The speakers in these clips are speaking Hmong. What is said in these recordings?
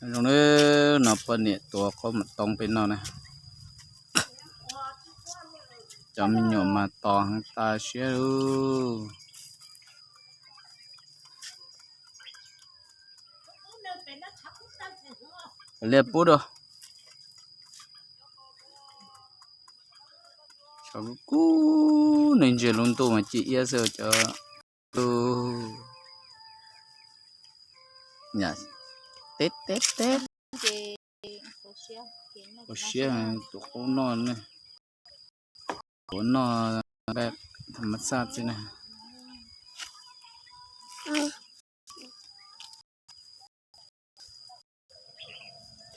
Zoo li no poj niam tuav qaub mom toov peb noj na. Cov me nyuam mas tos heev tas siab lauj. Liaj pub dua. Kub kub neeg ntsia lub ntuj mas ci iab xwb cov. Teb teb teb. Ua siab tus qaub noj ne. Kuv noj tham mas xaj xwb na.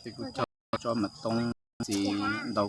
Ces kuv coj tso mom toov ntxiv ntau.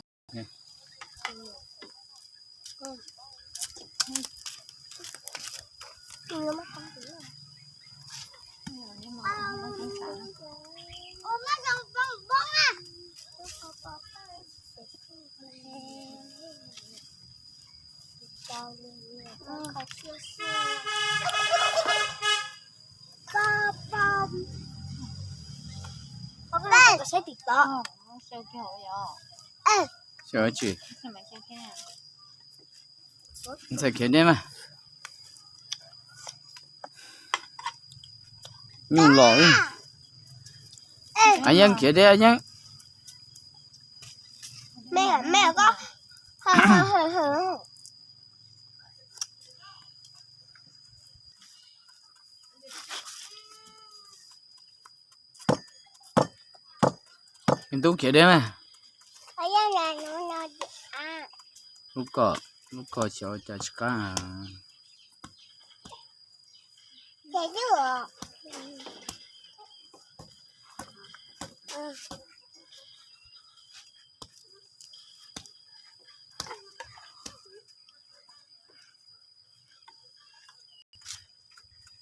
Xyaum tsi? Ntxhais khiav deb mas. Nyuj los. Ab Yeeb khiav deb, Ab Yeeb. Tub khiav deb mas. Lub ko, lub ko xyov cas tsis qab.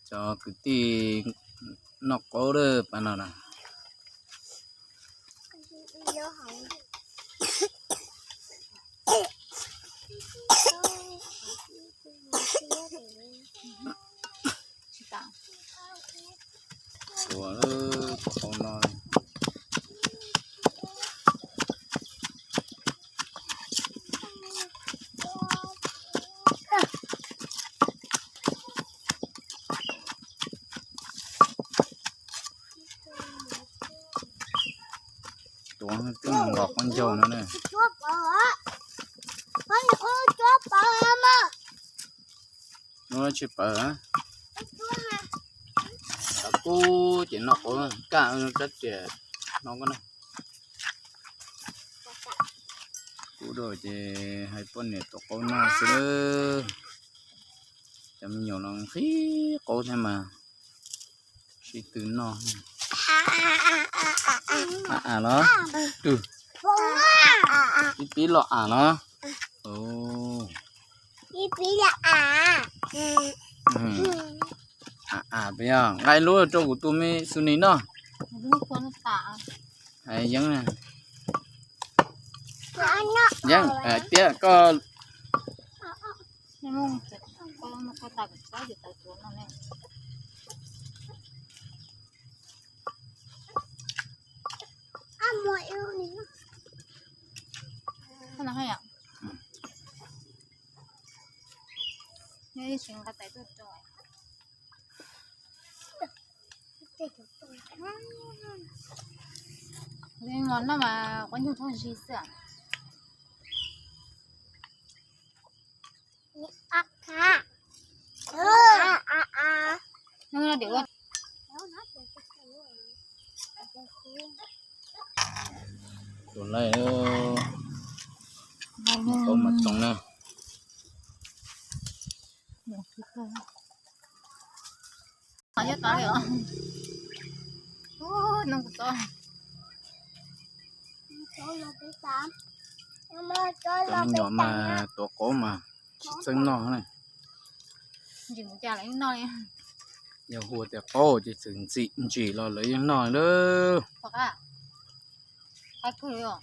Cov kwv tij noj qaub lawm pab no na. Ua, tus qaub no. Tuav twb los qaub ncaug no na. Nub tsis pawv. Cov kub ces noj qaub, kaj rab riam no na. Kub dua ces hais poj niam tuav qaub noj xwb. Cov me nyuam los nqhis qaub thiab mas sib tw noj. Am am los, ib pib los am los. Am am, peb nqa lub rau kuv tus me Xu Nis noj. Hais Yeeb, Yeeb tiab koj. Noj mas quav nyuj thooj zis xwb. Tus laij, qaub mas toov na. Cov me nyuam mas tuav qaub mas tsis txeeb noj na. Yog hu tias qaub ces txawm ntsim ntsim los lawv yeej noj lawm. Tsis tau twg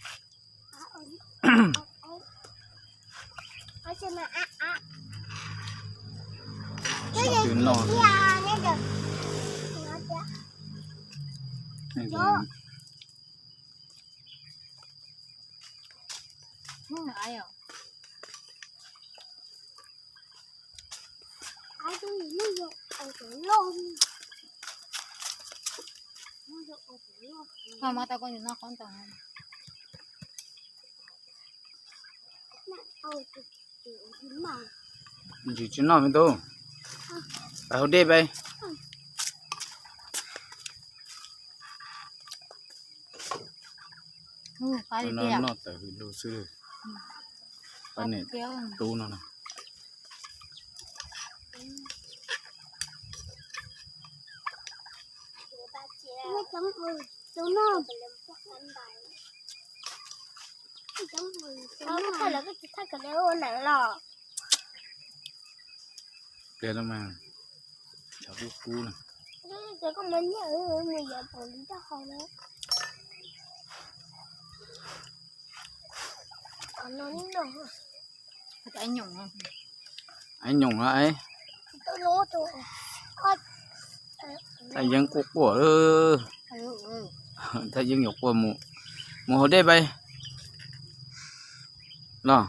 noj. Koj muab tau koj nyuam noj qoob ntau. Ntsis tsis noj me tub. Pais haus dej pais. Noj tawm hws lug xwb. Pab niam tub no na. Pliag no mas, cov kub kub na. Aib nyoos no, thaj yeeb quaj quaj. Thaj yeeb yuav quaj mus, mus haus dej pais los.